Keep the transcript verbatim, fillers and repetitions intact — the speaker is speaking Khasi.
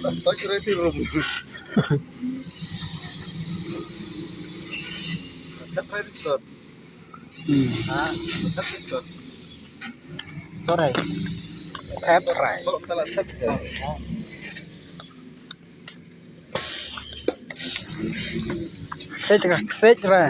Touch ready room. Set ready slot. Hmm. Ha, set ready slot. Torai. Thep rai. Kalau kita lah set ya. Set ra, set ra.